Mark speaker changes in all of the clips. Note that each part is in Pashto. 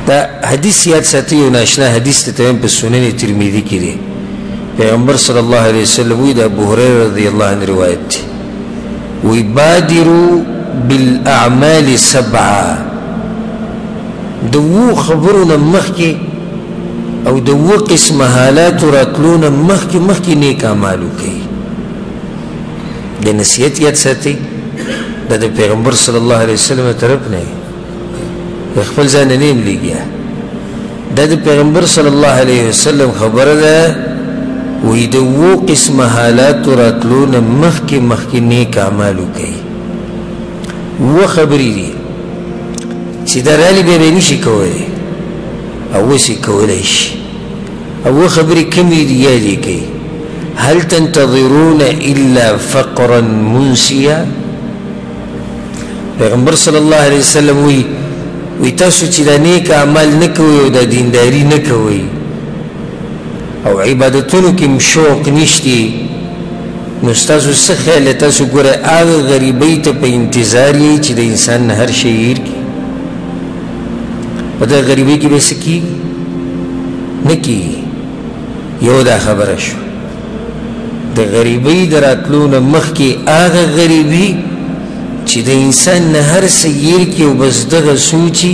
Speaker 1: دا حدیث یاد ساتي، یو ناشنا حدیث ته تمام په سنن ترمذي کې دی. پیغمبر صلی الله علیه وسلم وی، د ابو هريره رضی الله عنه روایت دی، وی بادروا بالاعمال سبعه، د وو خبرو نه مخکې او د وو قسمه حالاتو راتلو نه مخکې مخکې نیک اعمال وکړئ. د نصیحت یاد ساتئ، دا د پیغمبر صلی الله علیه وسلم طرف نه دی، د خپل ځان نه یم لګیا، دا د پیغمبر صلی الله علیه وسلم خبره ده. وی د وو قسمه حالاتو راتلو نه مخکې مخکې نیک اعمال وکړئ. اووه خبرې دي چې دا رالي بیا به یې نشي کولی او اوس یې کولی شي. اووه خبرې کومې دي یاد یې کړئ. هل تنتظرون الا فقرا منسیا؟ پیغمبر صلی الله علیه وسلم وی وی تاسو چې دا نیک اعمال نه کوئ او دا دینداري نه کوئ او عبادتونو کې هم شوق نشتي، نو ستاسو څه خیال دی؟ تاسو ګوره هغه غریبۍ ته په انتظار یئ چې د انسان نه هر شی هېر کړي. په دغه غریبۍ کې به څه کېږي؟ نه کېږي. یو دا خبره شو، د غریبۍ د راتلو نه مخکې هغه غریبي چې د انسان نه هر څه هېر کړي او بس دغه سوچي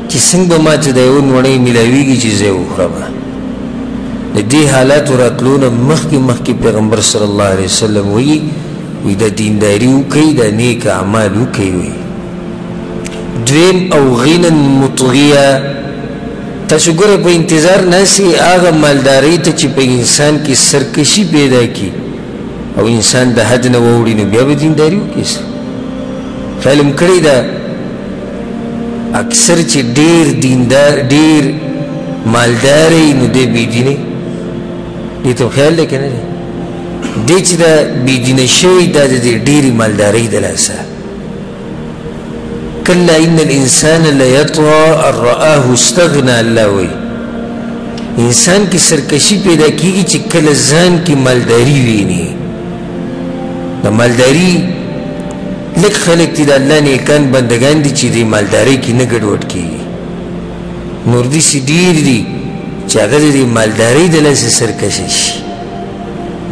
Speaker 1: چې څنګه به ما ته د یوه نوړۍ میلاویږي چې زه یې وخورم. د دې حالاتو راتلو نه مخکې مخکې پیغمبر صلی الله علیه وسلم وایي، وایي دا دینداري وکړئ، دا نیک اعمال وکړئ. وایي دویم او غنا مطغیه، تاسو ګورئ په انتظار ناست یئ هغه مالدارۍ ته چې په انسان کې سرکشي پیدا کړي او انسان د حد نه واوړي، نو بیا به دینداري وکړي. خیال هم کړی ده اکثر چې ډېر دیندار ډېر مالدار یي نو دی بېدینه، دې ته خیال دی که نه دی؟ دی چې دا بېدینه شوی دا د دې ډېرې مالدارۍ د لاسه. کلا ان الانسان لیطغی ان رآه استغنا، الله وایي انسان کې سرکشي پیدا کیږي چې کله ځان کې مالداري ویني. د مالداري لږ خلک دي د الله نیکان بندګان دي چې د مالدارۍ کې نه ګډوډ کیږي، نور داسې ډېر دي چې هغه د دې مالدارۍ د لاسه سرکشه شي،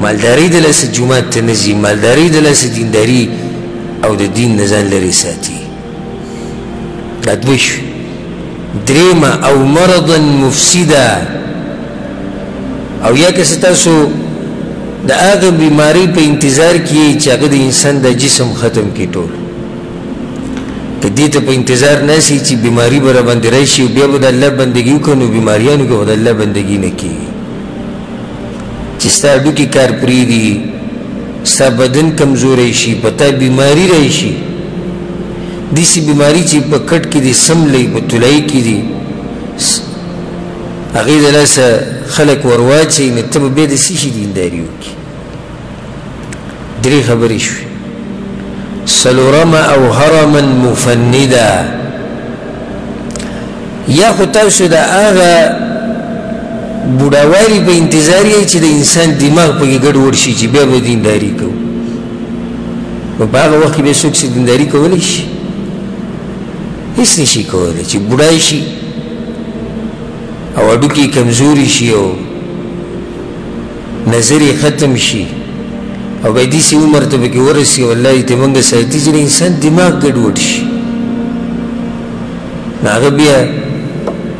Speaker 1: مالدارۍ د لاسه جومات ته نه ځي، مالدارۍ د لاسه دینداري او د دین نه ځان لرې ساتي. دا دوه شوې. درېیمه او مرضا مفسدا، او یا که څه تاسو د هغه بیمارۍ په انتظار کې یئ چې هغه د انسان د جسم ختم کړي ټول، که دې ته په انتظار ناست یئ چې بیماري به راباندې راشي او بیا به د الله بندګي وکړو، نو بیماریانو کې به د الله بندګي نه کېږي. چې ستا هډوکي کار پرېږدي، ستا بدن کمزوری شي، په تا بیماري راشي، داسې بیماري چې په کټ کې دې سملوي، په طلایي کې دي هغې د لاسه خلک ورواچوي، نو ته به بیا د څه شي دینداري وکړي؟ درې خبرې شوې. څلورمه او هرما مفنده، یا خو تاسو د هغه بوډاوالي په انتظار یئ چې د انسان دماغ پکې ګډوډ شي چې بیا به دینداري کوو، نو په هغه وخت کې بیا څوک چې دینداري کولی شي؟ هېڅ نه شي کولی. چې بوډای شي او هډوکي کمزوري شي او نظر یې ختم شي او بیا داسې عمر ته پکې ورسي او الله یې ترې موږ ساتي چې د انسان دماغ ګډوډ شي، نو هغه بیا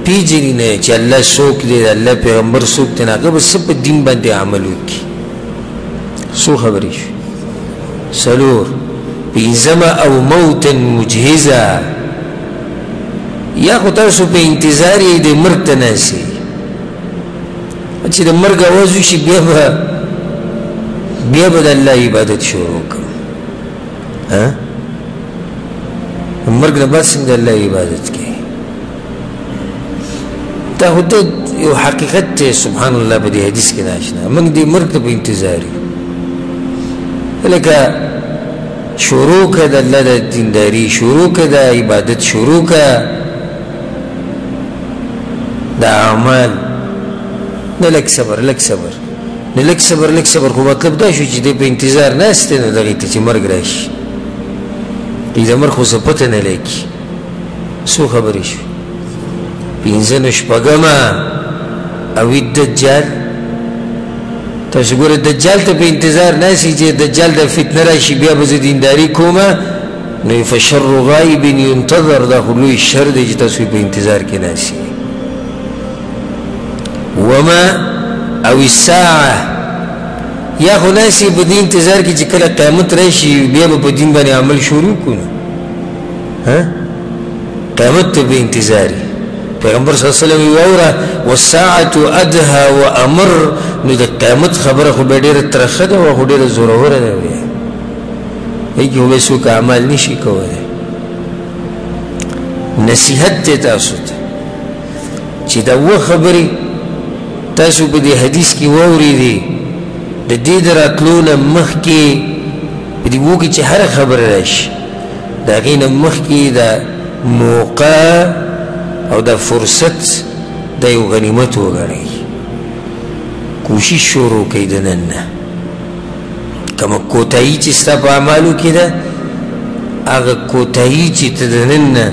Speaker 1: پېژني نه چې الله څوک دی، د الله پیغمبر څوک دی، نو هغه به څه په دین باندې عمل وکړي. څو خبرې شوې؟ څلور. پنځمه او موتا مجهزه، یا خو تاسو په انتظار یئ د مرګ ته ناست یئ چې د مرګ اواز وشي بیا به د الله عبادت شروع کړم. ها مرګ نه بعد څنګه د الله عبادت کوي؟ دا خو ته یو حقیقت دی. سبحان الله، په دې حدیث کې ناشنا موږ دې مرګ ته په انتظار یو. لکه شروع کړه د الله د دینداري، شروع کړه د عبادت، شروع کړه د اعمال. نه لږ صبر، لږ صبر، نه لږ صبر، لږ صبر، خو مطلب دا شو چې دی په انتظار ناست دی نو دغې ته چې مرګ راشي، دی د مرګ خو څه پته نه لګي. څو خبرې شوې؟ پنځه نه شپږمه او دجال. تاسو ګوره دجال ته په انتظار ناست چې دجال د فتنه راشي بیا به زه دینداري کومه، نو فشر غایب ینتظر، دا خو لوی شر دی چې تاسو په انتظار کې ناست. وما او الساعة، یا خو ناست په دې انتظار کې چې کله قیامت راشي بیا به په دین باندې عمل شروع کړو. قیامت ته به انتظار. پیغمبر صلی الله علیه وسلم واوره والساعة ادهى وامر، نو د قیامت خبره خو به ډېره ترخه ده او خو ډېره زوروره ده، دې کې خو به څوک عمل نشي کولی. نصیحت دی تاسو ته چې دا اووه خبرې تاسو په دې حدیث کې واورېدې، د دې د راتلو نه مخکې په دې اوو کې چې هره خبره راشي د هغې نه مخکې د موقع او د فرصت د یو غنیمت وګڼئ. کوشش شروع کړئ د نن نه، کومه کوتاهي چې ستا په اعمالو کې ده هغه کوتاهي چې ته د نن نه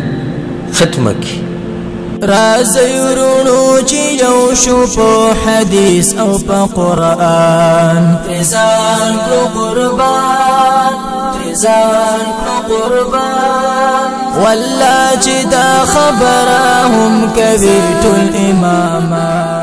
Speaker 1: ختمه کړې.
Speaker 2: راځئ وروڼو چې یو شو په حدیث او په قرآن، ترې ځان کړو قربان، ترې ځان کړو قربان. والله چې دا خبره هم کوي ټول امامان.